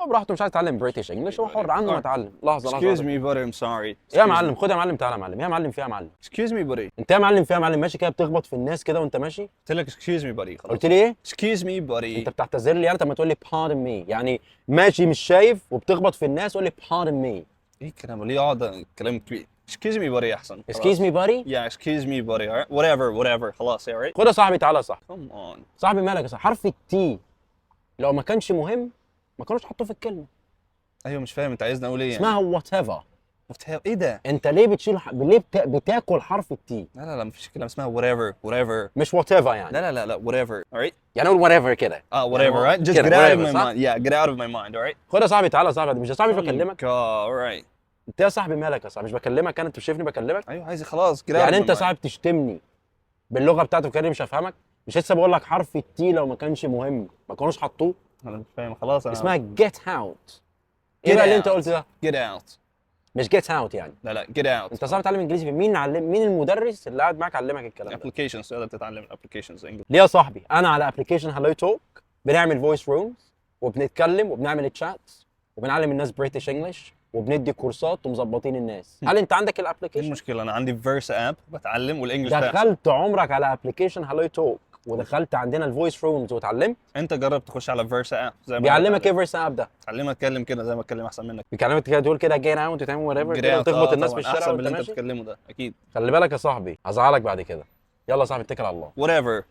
هو براحته، مش عايز يتعلم British English، هو حر عنه ما يتعلم. لحظه لحظه. Excuse me buddy، I'm sorry. يا معلم، خد يا معلم، تعالى يا معلم، يا معلم فيها يا معلم. Excuse me buddy. انت يا معلم فيها يا معلم، ماشي كده بتخبط في الناس كده وانت ماشي. قلت لك excuse me buddy، خلاص. قلت لي ايه؟ Excuse me buddy. انت بتعتذر لي يعني؟ طب ما تقول لي pardon me يعني. ماشي مش شايف وبتخبط في الناس، قول لي pardon me. ايه الكلام؟ ليه اقعد كلام كبير؟ Excuse me buddy احسن. excuse me buddy. Yeah، excuse me buddy، alright، whatever whatever، خلاص، alright. خد يا صاحبي، تعالى يا صاحبي. come on. صاحبي مالك يا صاحبي؟ حرف ال T لو ما كانش مهم ما كانوش حطوه في الكلمه. ايوه، مش فاهم انت عايزني اقول ايه يعني. اسمها whatever. ايه ده؟ انت ليه بتشيل ليه بتاكل حرف ال T؟ لا لا لا، مفيش كلام اسمها whatever whatever. مش whatever يعني؟ لا لا لا لا، whatever، alright. يعني اقول whatever كده؟ اه، whatever، right، just كده، get out of whatever، my صح؟ mind، yeah، get out of my mind، alright. خد يا صاحبي، تعالى يا صاحبي، مش يا صاحبي مش بكلمك؟ Oh، alright. انت يا صاحبي مالك يا صاحبي؟ مش بكلمك انا؟ انت مش شايفني بكلمك؟ ايوه، عايز خلاص، get out يعني of my انت mind. صاحب تشتمني باللغة بتاعته كده مش هفهمك؟ مش لسه بقول لك حرف ال T لو ما كانش مهم ما كانوش حطوه؟ انا مش فاهم، خلاص انا. اسمها get out. ايه Get بقى اللي انت out. قلت ده؟ get out. مش get out يعني؟ لا لا، get out. انت صعب تتعلم انجليزي. مين علم؟ مين المدرس اللي قاعد معاك علمك الكلام ده؟ applications، تقدر تتعلم applications English. ليه يا صاحبي؟ انا على application HelloTalk بنعمل voice rooms وبنتكلم وبنعمل تشات وبنعلم الناس British English وبندي كورسات ومظبطين الناس. هل انت عندك ايه ال application؟ المشكله؟ انا عندي Versa app، بتعلم وال English ده. دخلت عمرك على application HelloTalk ودخلت عندنا ال voice rooms واتعلمت؟ انت جرب تخش على Versa app زي ما بيعلمك ايه Versa app ده؟ تعلمك اتكلم كده زي ما اتكلم، احسن منك. بيكلمك كده، تقول كده get out وتعمل whatever Get كده out، وتخبط آه الناس في طبعاً، الشارع احسن من وانت اللي انت ماشي. بتتكلمه ده اكيد. خلي بالك يا صاحبي، هزعلك بعد كده. يلا يا صاحبي، اتكل على الله. whatever.